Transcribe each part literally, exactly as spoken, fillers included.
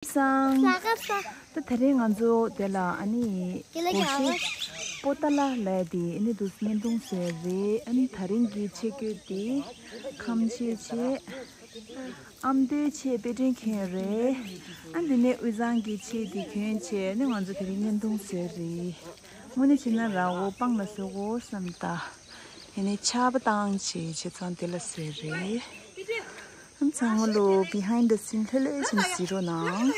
སང་། ལ་ཀ་ས། ད་དེ་རིང་ང་ཚོ་དེ་ལ་ཨ་ནི་ཀི་ལ་གོ་ཤེ་ཀ་ལ། པོ་ཏ་ལ་ལ་དེ་ཨ་ནི་དུས་བརྙན་ཐུང་བཟོས་རེད། ཨ་ནི་དེ་རིང་གི་ཆེད་བསྐོས་དེ་ཁམས་ཆེ་ཆེ། ཨ་མདོའི་ཆེད་དཔེ་སྐྲུན་གྱོན་རེད། ཨ་འདི་ནས་དབུས་གཙང་གི་ཆེད་དེ་གྱོན་བྱས་ནས་ང་ཚོ་དེ་རིང་བརྙན་ཐུང་བཟོས་རེད། དངོས་གནས་བྱས་ན་ར་བོ་སྤང་ལ་བཟོ་དགོས་བསམ་ད། ཡིན་ནའི་ཆར་པ་བཏང་བྱས་བྱས་ཙང་དེ་ལ་བཟོས་རེད། ཨ་ཚང་མ་ལོ་behind the scene ལྷོད་ལྷོད་ཅིག་གཟིགས་རོགས་གནང་།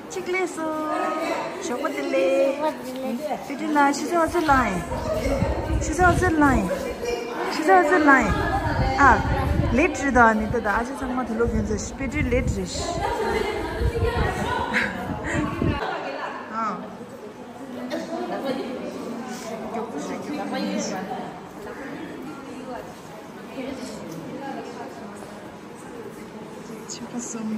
གཅིག་ལེགས་སོ། ཞོགས་པ་བདེ་ལེགས། ཞོགས་པ་བདེ་ལེགས། པི་ཏི་ལ་ཤི་ཚ་ཚུར་ལངས་ཡིན། ཤི་ཚ་ཚུར་ལངས་ཡིན། ཤི་ཚ་ཚུར་ལངས་ཡིན། ཨ། ལེ་ཏྲི་དང་ནི་ཏ་ད་ཨ་ཅེ་ཚང་མ་དུ་ལོ་གྱོན་ཚ་པི་ཏི་ལེ་ཏྲི་ཤི། ཨ། མགྱོགས་པོ་ཞིག་མགྱོགས་པོ་ཞིག་ཕྱི་པ་གསུམ།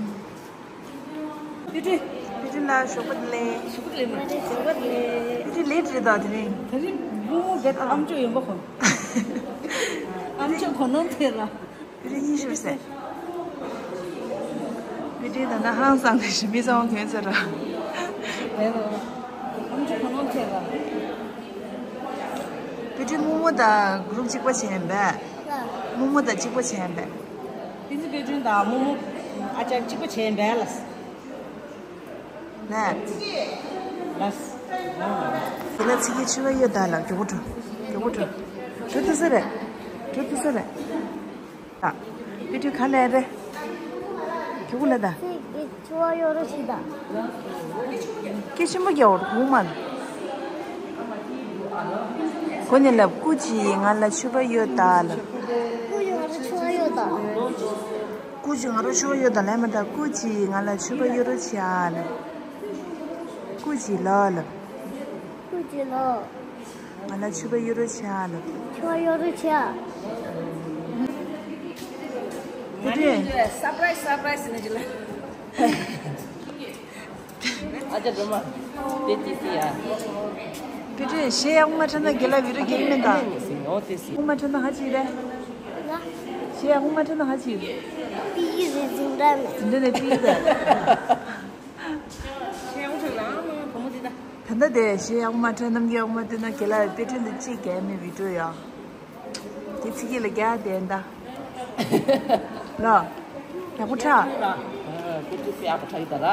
པི་ཏི། པི་ཏི་ལ་ཞོགས་པ་བདེ་ལེགས། ཞོགས་པ་བདེ་ལེགས། ཞོགས་པ་བདེ་ལེགས། པི་ཏི་ལེ་ཏྲི་རེད་ད་དེ་རིང་། དེ་རིང་མུ་མུ་ག་ཨམ་ཅོག་ཡོང་པ་ཁོ། ཨམ་ཅོག་གོ་ནོར་ཐེབས་ལ། པི་ཏི་གཉིད་ཤོར་ཟེར། པི་ཏི་ད་ནི་ཧང་སང་ནས་ཞི་མི་ཚང་གྱོན་ཟེར་ར། རེད་རེད། ཨམ་ཅོག་གོ་ནོར་ཐེབས་ལ། པི་ཏི་མུ་མུ་དང་གུ་རུབ་གཅིག་པ་བྱས་ཡིན་པས། མུ་མུ་དང་གཅིག་པ་བྱས་ཡིན་པས། ཏིན་ཙི་པེ་ཅུན་དང་མུ་མུ་ཨ་ཅག་གཅིག་པ་བྱས་པས་ལགས། ལགས། ལགས། དེ་ལ་ཚིག་གི་ཆུ་བ་ཡོད་ད་ལ་མགྱོགས་པོ་འགྲོ། མགྱོགས་པོ་འགྲོ། འགྲོ་ཐུབ་ས་རེད། འགྲོ་ཐུབ་ས་རེད། ལགས། པེ་ཏྲུ་ག་ལེ་རེད། མགྱོགས་པོ་ལ་ད། ཚིག་གི་ཆུ་བ་ཡོད་རོ་ཞིག་ད། སྐད་ཆེན་པོ་རྒྱག་འོར་ཧུ་མ། གོ་ནས་ལབ། སྐུ་མཁྱེན་ང་ལ་མཆོད་པ་ཡོད་ད་ལབ། སྐུ་མཁྱེན་ང་ལ་མཆོད་པ་ཡོད་ད། སྐུ་མཁྱེན་ང་ལ་མཆོད་པ་ཡོད་ད་ལབ་མ་ད། སྐུ་མཁྱེན་ང་ལ་མཆོད་པ་ཡོད་རོགས་བྱེད་ཨ་ལབ། སྐུ་མཁྱེན་ལ་ལབ། སྐུ་མཁྱེན་ལ། ང་ལ་མཆོད་པ་ཡོད་རོགས་བྱེད་ཨ་ལབ། མཆོད་པ་ཡོད་རོགས་བྱེད་ཨ། དེ་འདྲས། སར་པ་རའི་སི་སར་པ་རའི་སི་ནས་ཅི་ལ། ཨ་ཅག་སྒྲོལ་མ། དེ་ཅི་སི་ཡ། དེ་འདྲས་གཞས་ཡག་པོ་མ་འཁྲབ་ན་དགེ་ལགས་བི་རི་དགེ་མིན་ད། ཨོ་དེ་སི། ཡག་པོ་མ་འཁྲབ་ན་ཧ་ཅི་རེད། གཞས་ཡག་པོ་མ་འཁྲབ་ན་ཧ་ཅི་རེད། པི་ཡི་རེད་འཛིན་གྲྭ་ནས། འཛིན་གྲྭ་ནས་པི་ཡི་རེད། གཞས་ཡག་པོ་འཁྲབ་ན་ཨ་མ་བུ་མོ་དེ་ད། ད་ལྟ་དེ་གཞས་ཡག་པོ་མ་འཁྲབ་རྣམ་འགྱུར་ཡག་པོ་མ་སྟོན་ན་དགེ་ལགས་པེ་ཏྲེན་དུ་ཅིག་རྒྱལ་མེད་བི་ཌིའོ་ཡ། དེ་ཚིག་གི་ལ་རྒྱག་དེ་འདའ། ལོ། ཡག་པོ་འཁྲབ། ཨ། ཁོ་ཚོས་དཔེ་ཡག་པོ་འཁྲབ་ཡོད་ད་ར།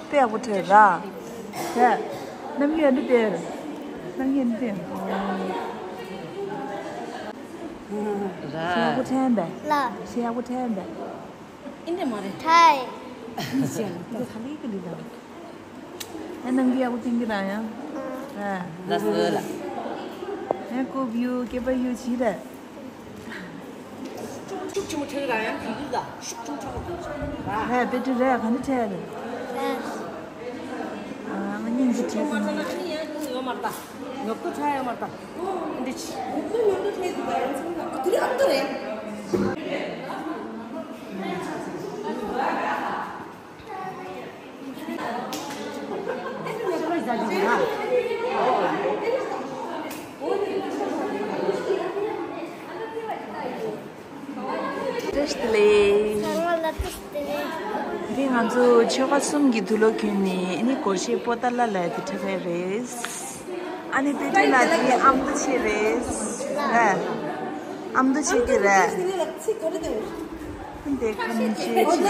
དཔེ་ཡག་པོ་འཁྲབ་ར། ཡ། རྣམ་འགྱུར་འདི་སྟོན། རྣམ་འགྱུར་འདི་སྟོན། ར། ཡག་པོ་འཁྲབ་པས། ལ། ཡག་པོ་འཁྲབ་པས། ཨིན་དེ་མ་རེད། ཐའི། ཨིན་ཞེས་ལ་དེ་ཁ་ལི་ཀ་ལི་ལ། ཨ་ནམ་གི་ཡག་པོ་བསྟན་གི་ར་ཡང་། ཨ། ལ་སོ་ལ། ཨ་ཀོ་བིའུ་སྐེད་པ་གཡུ་ཆི་རེད། ཤུགས་ཆེན་པོ་ཁྲེག་ར་ཡང་གི་གི་ལ་ཤུགས་ཆུང་ཆུང་ར། ཨ་པེ་ཏི་རེད་ག་ནི་ཁྲེག་རེད། ཨ་ང་སྙིང་རྗེ་ཁྲེག་སོང་། ཡོད་མ་རེད་ད། ངབ་ཏུ་ཚ་ཡོད་མ་རེད་ད། འདི་ཆི། བཀྲ་ཤིས་བདེ་ལེགས། དེ་རིང་ང་ཚོ་ཆོལ་ཁ་གསུམ་གྱི་དུག་ལོག་གྱོན་ནས་ཨ་ནི་སྒོར་གཞས་པོ་ཏཱ་ལ་ལ་དེ་འཁྲབ་ཡ་རེད། ཨ་ནི་དཔེ་སྐྲུན་ལགས་དེ་ཨ་མདོ་ཆེ་རེད། ཨ་མདོ་ཆེ་གི་རེད། དེ་ཁམས་ཆེ་ཆེ།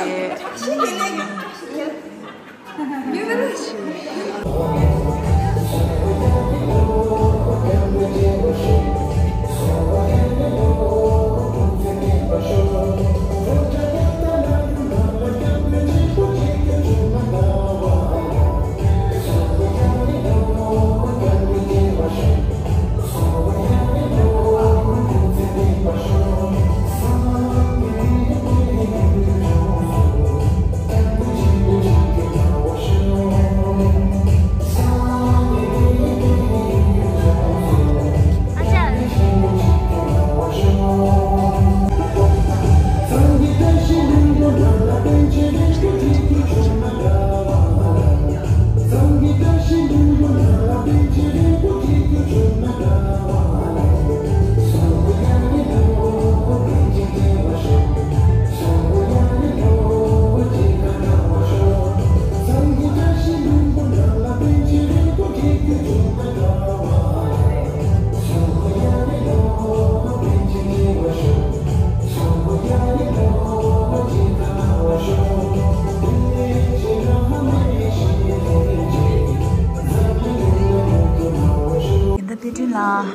ཡིན་ད་དཔེ་སྐྲུན་ལགས།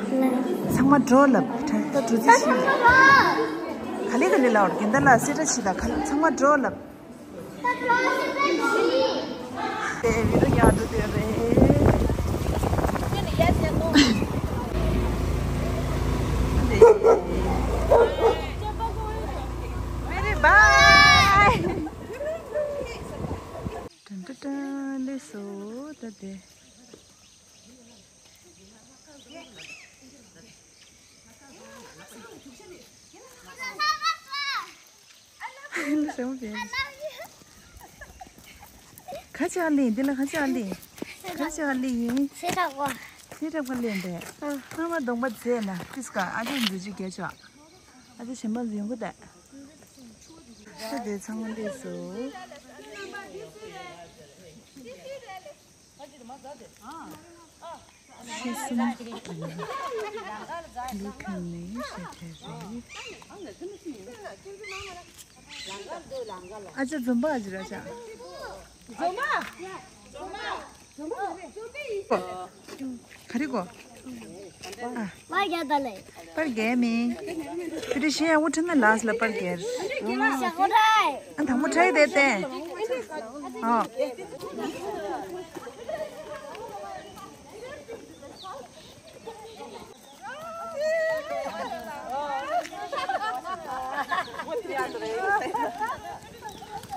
ཚང་མ་འགྲོ་ལབ། ད་འགྲོ་རྩིས་བྱེད། ག་ལེ་ག་ལེ་ལབ། རྒན་ད་ལགས་སེ་འདྲ་བྱེད་དང་། ག་ལེ་ཚང་མ་འགྲོ་ལབ། དེ་བི་ཌིའོ་ཉར་འགྲོ་དུས་རེད། མེ་རི་བྷའི། ཏན་ཏན་ཏན། ལེགས་སོ་ད་དེ། ལ་ཞང་པེ། ཁ་ཅིག་ཨ་ལི། འདི་ལ་ཁ་ཅིག་ཨ་ལི། ཁ་ཅིག་ཨ་ལི་ཡིན། སེ་ཁྲག་པ། སེ་ཁྲག་པ་ལེན་པས། ཨ་མ་གདོང་པ་མཛེས་ན་ཏིས་ཀ་ཨ་ཅེ་འཛུ་ཅི་གལ་ཆོག་ཨ་ཅེ་ཞིམ་པ་ཡོང་གི་ད། ཁ་དེ་ཚང་མ་ལེགས་སོ། ཤི་སུམ་ལུ་ཁན་ནི་ཤ་ཁ་རེད། ཨ་ཅག་འཛོམས་པ་ཨ་ཅི་ར་ཅག་འཛོམས་པ། འཛོམས་པ། ག་རེ་གོ་ཨ། པར་རྒྱག་ད་ལེ། པར་རྒྱག་མིན། དེ་དུས་གཞན་ཡང་འུ་ཁྲིད་ན་ལགས་ལ་པར་རྒྱག་ཞག་པོ་ཁྲ། ཨ་དང་པོ་ཁྲ་དེ་དེ། ཨ།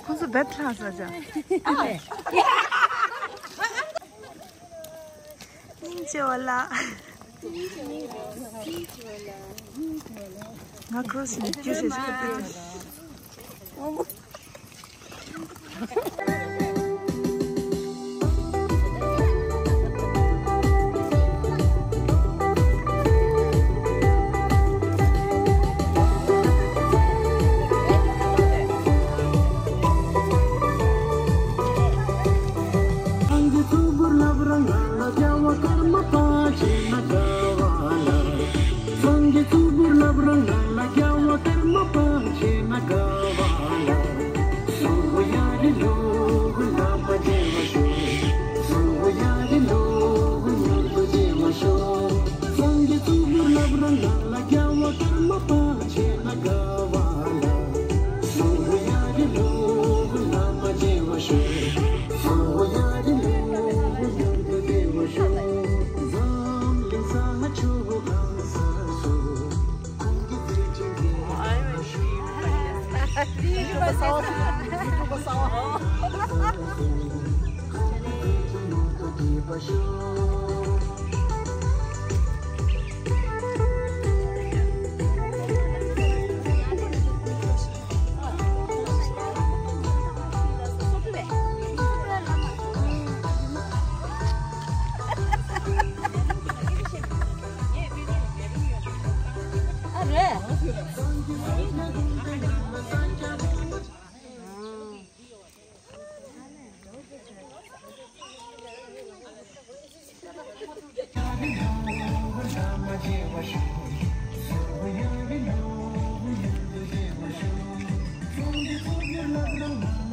ཁོང་ཚོ་བེད་ལྷག་ས་ཅག་སྙིང་རྗེ་བ་ལ། ང་ཁོ་སུ་ནས་རྒྱུ་ཞེས་ཞུ་གི་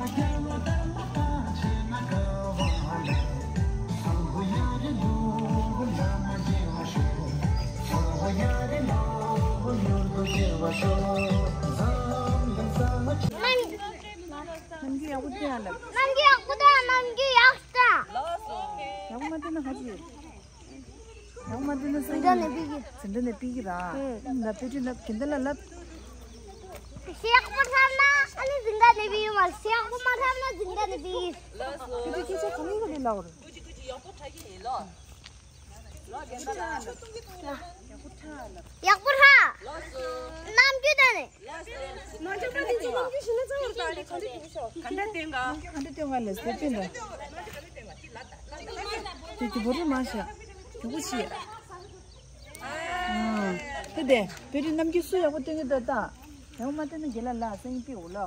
རྣམ་འགྱུར་ཡག་པོ་བསྟན་ཨ་ལབ། རྣམ་འགྱུར་ཡག་པོ་བསྟན། རྣམ་འགྱུར་ཡག་པོ་བསྟན། རྣམ་འགྱུར་ཡག་པོ་བསྟན། ཡག་པོ་མ་བསྟན་ན་ག་རེ་བྱེད། ཡག་པོ་མ་བསྟན་ན་སང་ཉིན་འཛིན་གྲྭ་ནས་ཕུད་ཀྱི། འཛིན་གྲྭ་ནས་ཕུད་ཀྱི་ར། ཨུམ། ལབ། དཔེ་ཁྲིད་ལབ། གན་ད་ལ་ལབ། ཡག་པོ་ལབ་ན་ཨ་ནི་འཛིན་གྲྭ་ནས་ཕུད་ཀྱི་མ་རེད། ཡག་པོ་མ་ལབ་ན་འཛིན་གྲྭ་ནས་ཕུད་ཀྱི། དེ་ཚོ་སྐད་ཆ་ག་ལེ་ག་ལེ་ལབ་རེད། ཡག་པོ་ཧྲ། རྣམ་འགྱུར་དེ་ནི། ག་འདྲ་བསྟན་ག་ག་འདྲ་བསྟན་ག་ལས་ཟེར་བསྟན་ད། དེ་དེ་བོ་རི་མ་ཤ། དེ་བོ་ཤི། ཨ། དེ་དེ་བེ་རི་རྣམ་འགྱུར་སུ་ཡག་པོ་བསྟན་གི་འདུག་ད། ཡག་པོ་མ་བསྟན་ན་རྒན་ལགས་ལ་སང་ཉིན་ཕུད་འོ་ལོ།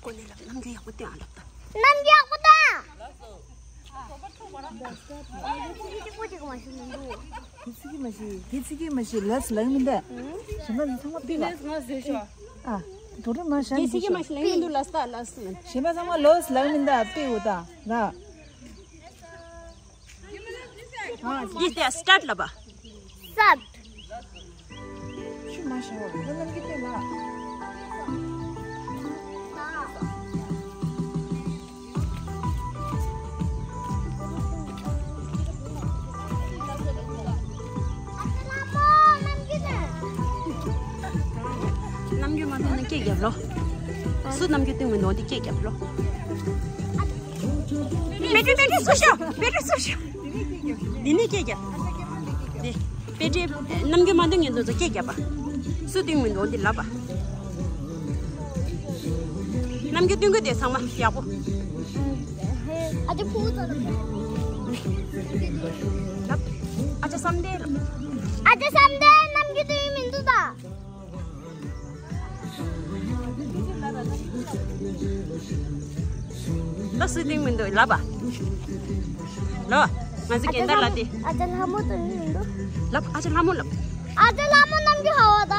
ཀོ་ནེ་ལབ། རྣམ་འགྱུར་ཡག་པོ་བསྟན་ཨ་ལབ་ད། རྣམ་འགྱུར་ཡག་པོ་བསྟན། གི་ཚིག་གི་མ་ཤེས། གི་ཚིག་གི་མ་ཤེས། ལས་ལངས་མི་འདུག་གཞན་པ་ཚང་མ་པི་ལ། ཨ། དོ་རུ་མ་ཤེས། གི་ཚིག་གི་མ་ཤེས། ལངས་མི་འདུག་ལ་ས་ལ་ས། གཞན་པ་ཚང་མ་ལོས་ལངས་མི་འདུག་པི་འོ་ད་ལ། འདི་སྟེ་སི་ཊར་ཊི་ལབ་པ། སི་ཊར་ཊི། ཆུ་མ་ཤོར་བ་ལ་ལམ་གྱི་སྟེང་ལ། རྣམ་འགྱུར་མ་བསྟན་ན་སྐད་རྒྱབ་ལོ། སུ་རྣམ་འགྱུར་སྟོན་མི་འདུག་འདི་སྐད་རྒྱབ་ལོ། བེ་ཏྲི་བེ་ཏྲི་སུ་ཤོག་བེ་ཏྲི་སུ་ཤོག་འདི་ནས་སྐད་རྒྱབ། འདི་བེ་ཏྲི་རྣམ་འགྱུར་མ་སྟོན་མཁན་དེ་ཚོ་སྐད་རྒྱབ་པ། སུ་སྟོན་མི་འདུག་འདི་ལབ་པ། རྣམ་འགྱུར་སྟོན་གི་དེ་ཚང་མ་ཡག་པོ། ཨ་ཅེ་ཁུ་ཚོ་ལབ། ཨ་ཅེ་བསམ་གཏན་ལབ། ཨ་ཅེ་བསམ་གཏན་རྣམ་འགྱུར་སྟོན་མི་འདུག་ད། ད་སུ་སྟོན་མི་འདུག་ལབ་པ། ལོ། ང་ཚོ་རྒན་དར་ལ་དེ། ཨ་ཅེ་ལྷ་མོ་སྟོན་མི་འདུག་ལབ། ཨ་ཅེ་ལྷ་མོ་ལབ། ཨ་ཅེ་ལྷ་མོ་རྣམ་འགྱུར་ཧ་བ་ད།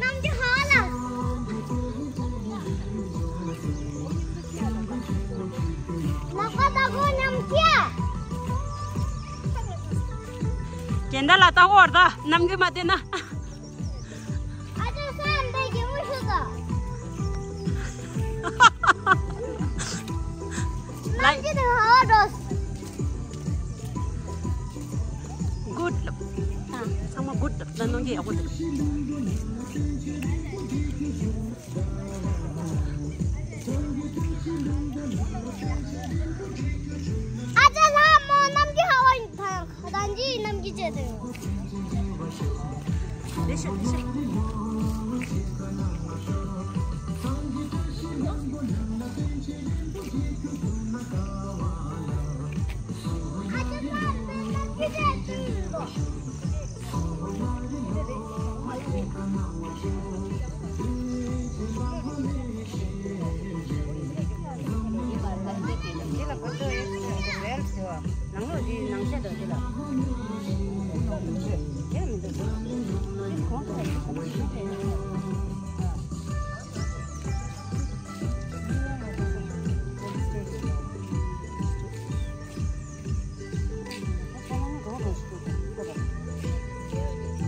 རྣམ་འགྱུར་ཧ་བ་ལ། ལག་པ་ད་གོ་མཉམ་ཁྱེར། རྒན་དར་ལ་ད་ཧོར་ད་རྣམ་འགྱུར་མ་བསྟན་ན། ཨ་ཅོ་སན་པའི་གི་མུ་ཤུ་ད། ལའི། ནམ་གྱི་དེ་ཧ་འགྲོ། གུཌ་ལབ། ཚང་མ་གུཌ་ལབ། ད་གནང་གི་ཡག་པོ་འདུག་ཨ་ཅོ་ལྷ་མོ་ནམ་གྱི་ཧ་བ་ཡིན་ད། ད་འདི་ནམ་གྱི་བྱེད་དེ། ལེ་ཤ་ལེ་ཤ། ནང་ལོགས་འདི་ནང་ཤ་དང་འདི་ལ། དེ་མི་འདུག་ཁོ་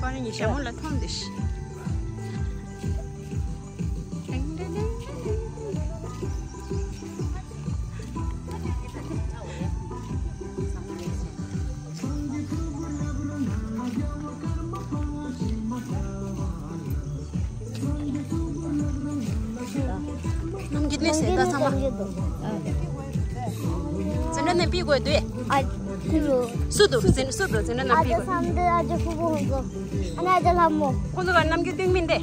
རང་གཉིས་ཞྭ་མོ་ལ་འཐོམ་བསྡད་ཤག་ནམ་གྱི་གནས་སེ་ད་ཚང་མ། འཛིན་གྲྭ་ནས་ཕུད་དགོས་དུས། ཨ། ཁུ་རུ། སུ་འདུག་འཛིན། སུ་འདུག་འཛིན་གྲྭ་ནས་ཨ་ཅག་ཕུད་དགོས། བསམ་འདུན། ཨ་ཅག་ཕུ་བོ་ཧོན་ཚོ། ཨ་ནི་ཨ་ཅག་ལྷ་མོ། ཁོ་ཚོ་ག་རྣམ་འགྱུར་སྟོན་མིན་ཏེ། ཨ་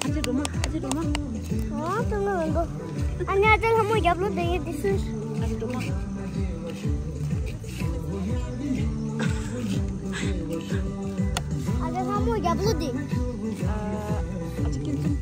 ཅག་སྒྲོལ་མ། ཨ་ཅག་སྒྲོལ་མ། ཨ་སྟོན་གི་མི་འདུག་ཨ་ནི་ཨ་ཅག་ལྷ་མོ་རྒྱབ་ལོགས་དེ་ཡིན་དེ་སུ། ཨ་ཅག་སྒྲོལ་མ། ཨ་ཅག་ལྷ་མོ་རྒྱབ་ལོགས་དེ། ཨ་ཅག་ཀུན་བཙན།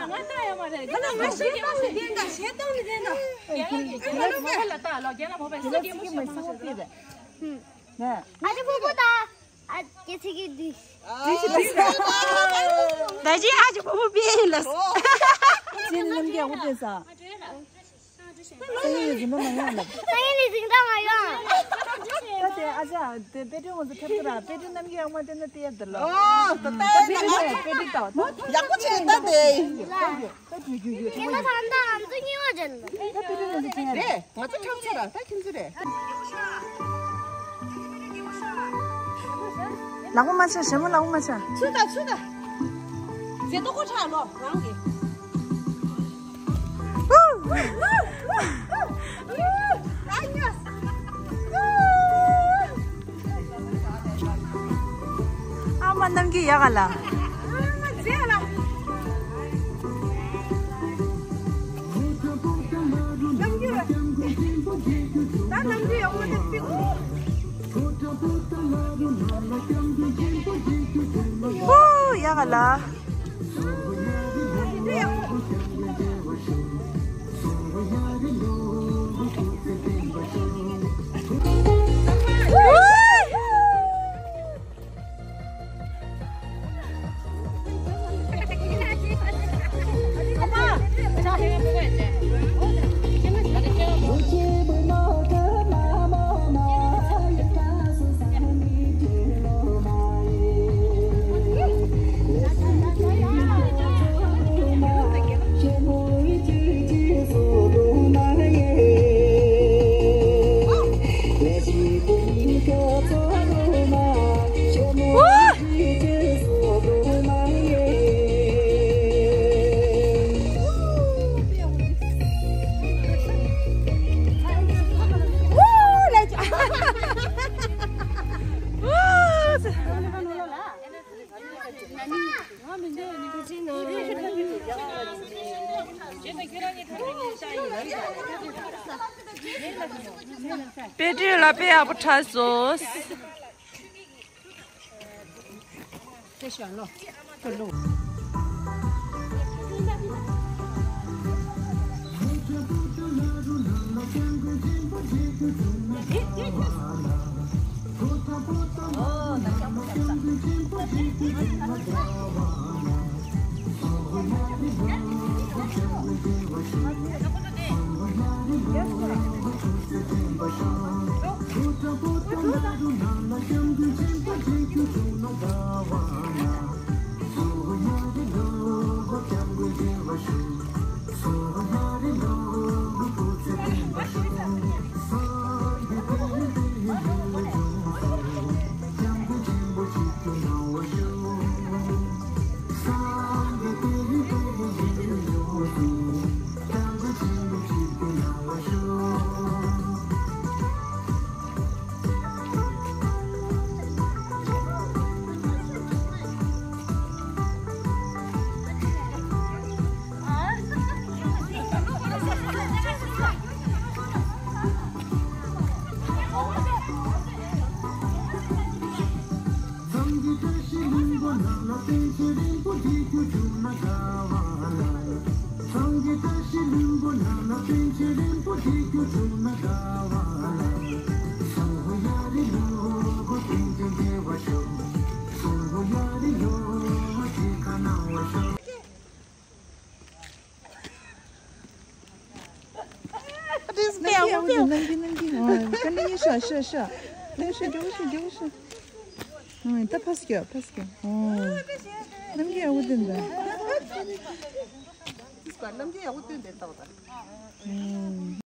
ང་ལྟ་ཡོད་མ་རེད། རྒན་ལགས་ང་ཞལ་གཏོང་ནི་རེད་ད། ཞལ་གཏོང་ནི་རེད་ད། རྒན་ལགས་ཀྱིས་རྒན་ལགས་མོ་པ་ལ་ལྟ་ལོ། རྒན་ལགས་མོ་པས་སུ་རྒན་མོ་ཞིག་མ་ཤེས་པ་རེད། ཨ་ཅེ་ཕུ་བོ་ད། ཨ་ཅེ་ཚིག་གི་འདི། ད་ཅི་ཨ་ཅེ་ཕུ་བོ་པེ་ལ། ཅི་ནི་ནམ་རྒྱལ་འུ་དེ་ས། སང་ཉིན་གཟིམ་པ་མ་ཡོང་ལབ། སང་ཉིན་ནི་གཟིམ་པ་མ་ཡོང་། ད་དེ་ཨ་ཅག་དེ་དཔེ་སྐྲུན་ང་ཚོ་ཐེབས་ཀྱི་ར། དཔེ་སྐྲུན་རྣམ་རྒྱལ་ཡག་མ་བསྟན་ན་དེ་ཡག་འདི་ལ། ཨོ་ད་ད་ད་དཔེ་སྐྲུན་ཡག་པོ་བྱས་ད་དེ། ད་དེ་ད་དེ་རྒྱུ་རྒྱུ་ཁྱེད་ད་ད་ད་ཨ་མཚོ་སྙིང་བ་ཅན་ལ། ད་དཔེ་སྐྲུན་ང་ཚོ་བྱས་ཡག་རེད། ང་ཚོ་ཁྲབ་ཚོ་ར་ད་ཁྱེད་ཚོ་རེད། ལག་པ་མ་ཆག་ཞྭ་མོ་ལག་པ་མ་ཆག་ཚུར་ད་ཚུར་ད། ཟེ་ཏོ་ཀོ་ཁྲག་ལོ་རང་གི། ཨ་མ་རྣམ་རྒྱལ་ཡག་ག་ལ། ཨ་མ་མཛེས་ལ། ཧུ། ཡག་ག་ལ། དཔེ་སྐྲུན་ལ་དཔེ་ཡག་པོ་འཁྲབ་སོང་། གནམ་གྱི་གནམ་གྱི། ཨོ། ཀ་འདི་གཉིས་ཤོག་ཤོག་ཤོག་ཤོག་ཤོག་ཤོག་ཤོག་ཤོག་ཨོ། ད་ཕར་སྐྱོད་ཕར་སྐྱོད། ཨོ། གནམ་གྱི་ཡག་པོ་སྟོན་ད། གནམ་གྱི་ཡག་པོ་སྟོན་ཏེ་ལྟ་བ་ད། ཨོ།